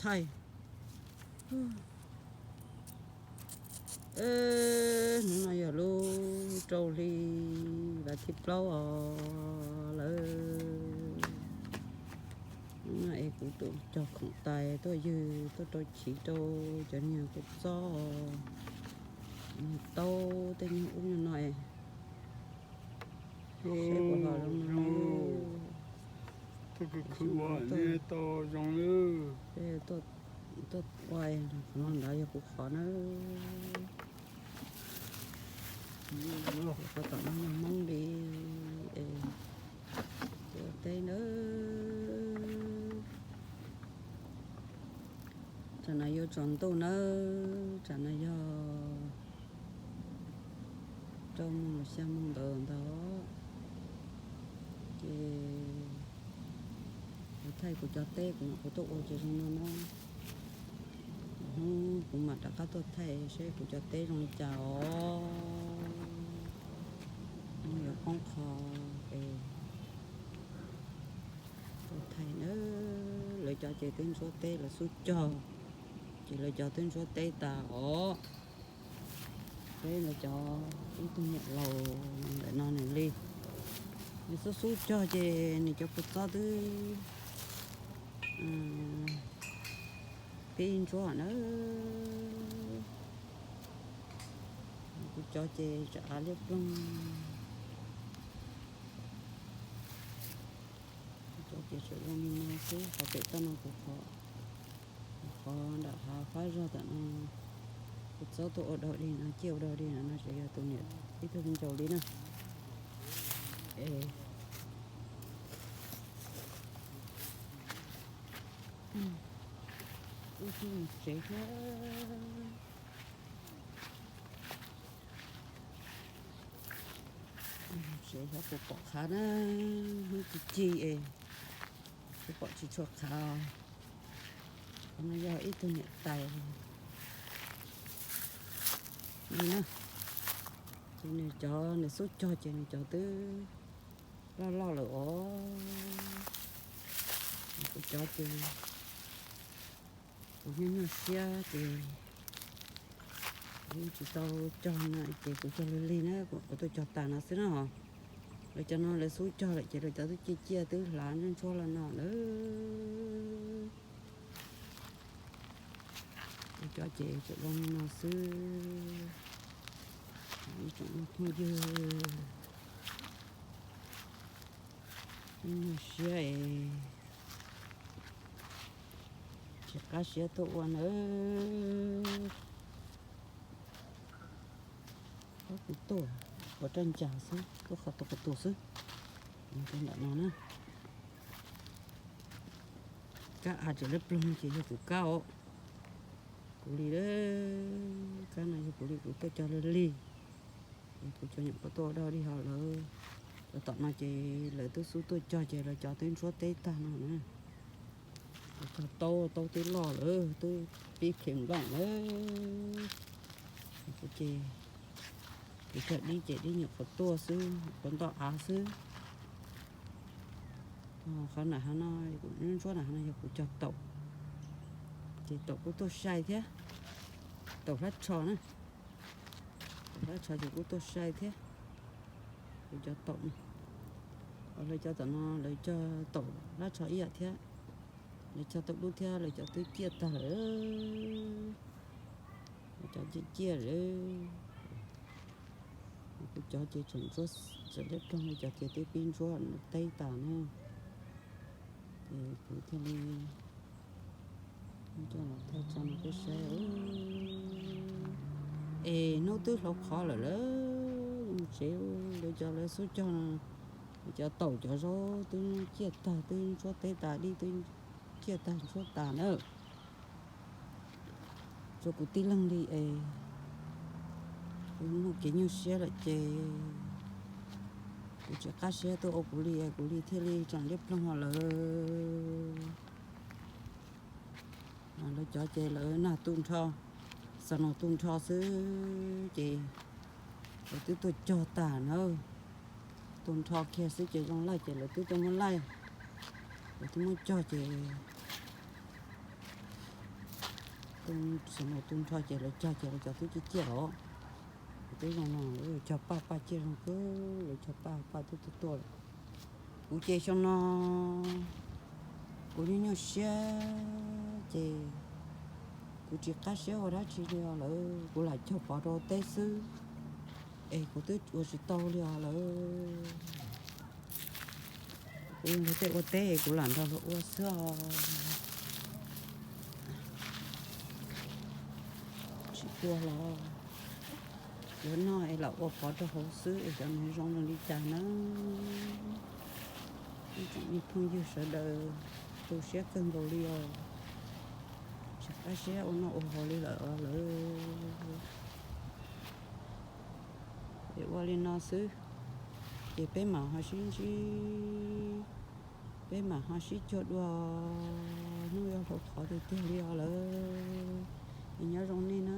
thaij. Hnub no yog lub rau hli vas thib plaub os lawm. Hnub no es kuv tus cog khoom tais tuaj ywg tuaj rau chiv rau cov niag kua txob, niag taub tej niag ub no es. Seb puas hlo zoo no. Khwv khwv ua tau zoo lawm. Tuaj ua, qhov no ntawd yog kuv qhov na. Kuv tom no yog Hmoob li es tuaj teb nawb. Tsam no yuav tsaus ntuj nawb, tsam no yog rau moos los xya moos ntawd ntag. Ces kuv thaij kuv cov teb kuv nyuam qhuav tuaj ua ces zoo no na. Hnub kuv mam rov qab tuaj thaij seb kuv cov teb zoo li cas os. Hnub yuav poob qho es tuaj thaij na. Lawv cov ces twb ntsuab teb lawv xub cog, ces lawv cov twb ntsuab teb tas os. Peb lawv cov ib tug niam laus ntawm no nws li, nws xub xub cog ces nws cov kua txob twb pib ntsuab na. Kuv cov ces tsam av liab ploog. Kuv cov ces tseem zoo li no xwb, qhov pem toj no kuv qhov, kuv qhov nram hav fab zog tam no. Kuv txob tuaj ua dog dig no, ciaj ua dog dig no, no tseem yog tus niam ib tug me ncaus li na. Es wb twb mus tsev thiab. Tsev xyov puas pom qhav na, hnub ci ci es twb pom tsis tshua qhav. Qhov no yog ib tug niam tais li na, ces nws cov nws xub cog ces nws cov twb loj loj lawm os. Kuv cov ces kuv nyuaj nyuaj siab ces kuv yeej tsis tau cog no ces kuv cog lig lig na, kuv tuaj cog tas no xwb na. Lawv cov no lawv xub cog lawm ces lawv cov twb ciaj ciaj twb hlav ntsuab ntsuab los no lawm. Kuv cov ces tseem zoo li no xwb. Ib tsoom phooj ywg, nyuaj siab es tsis qab siab tuaj ua nawb. Kuv tuaj ua raj ncas xwb, tuaj qhov tus qhov tus xwb. Ntawm no na, kab av tseem leb ploog ces yog kuv kab os. Kuv li, kab no yog kuv li, kuv tuaj cog lig lig. Es kuv cov nyuam qhuav tuaj ua dog dig ho lawv, lawv tom no ces lawv twb xub tuaj cog ces lawv cov twb ntsuab teb tag no na. Lawv cog taub, taub twb loj lawm, twb pib phem nplooj lawm. Kuv ces kuv cog dib ces dib nyuam qhuav tuaj xwb, nyuam qhuav ntoj av xwb. Qhov nram hav no, kuv ntsuab nram hav no yog kuv cog taum, ces taum kuj tuaj sai thiab. Taum hlab tsho na, taum hlab tsho ces kuj tuaj sai thiab. Kuv cov taum, lawv cov tom no lawv cog taum hlab tsho ib yam thiab. Lawv cog taum dub thiab, lawv cov twb ciaj tag lawm. Lawv cov ciaj ciaj lawm. Kuv cov ces tseem ntsuab, tseem leb ploog, lawv cov ces twb pib ntsuab teb tas na. Ces kuv thiaj li coj los thaij tso no peb saib. Es hnub twb hlauv qhov lawm lawm, mus tsev. Lawv cov lawv xub cog no, lawv cov taum cov zaub twb ciaj tag, twb ntsuab teb tas, dib twb ciaj tag ntsuab tas na. Tsuas kuv tib leeg li es kuv muaj kev nyuaj siab lawm ces kuv tsis qab siab tuaj ua kuv li, kuv li thiaj li tseem liab ploog lawm. Lawv cov ces lawv nag tu nrho, xa nos tu nrho xwb ces lawv twb tuaj cog tas na. Tu nrho kiag xwb ces zoo laij ces lawv twb tuaj muab laij, lawv twb muab cog ces Xyoo no tu nrho ces lawv cog ces lawv cov twb ciaj ciaj los. Kuv twb zoo no, lawv cog paj, paj ciaj zoo kawg, lawv cog paj, paj twb tuaj tuaj lawm. Kuv ces xyoo no kuv nyuaj nyuaj siab ces kuv tsis qab siab ua dab tsi li os lawm, kuv lam cog pov rau teb xwb es kuv twb ua tsis tau li os lawm. Kuv yog luag tej ua teb es kuv lam nrog luag ua xwb os. Tsis ua los yuav noj es lam ua pov rau hauv xwb es xyov nws zoo li cas na. Ib tsoom me phooj ywg sawv daws, tu siab kawg nkaus li os. Tsis qab siab ua noj ua haus li lawm os lawm. Es ua li no xwb, ces peb mam ho sib ntsib, peb mam ho sib cuag dua hnub yuav hluas qhov tiag tiag li os lawm. Es nyob zoo nej na.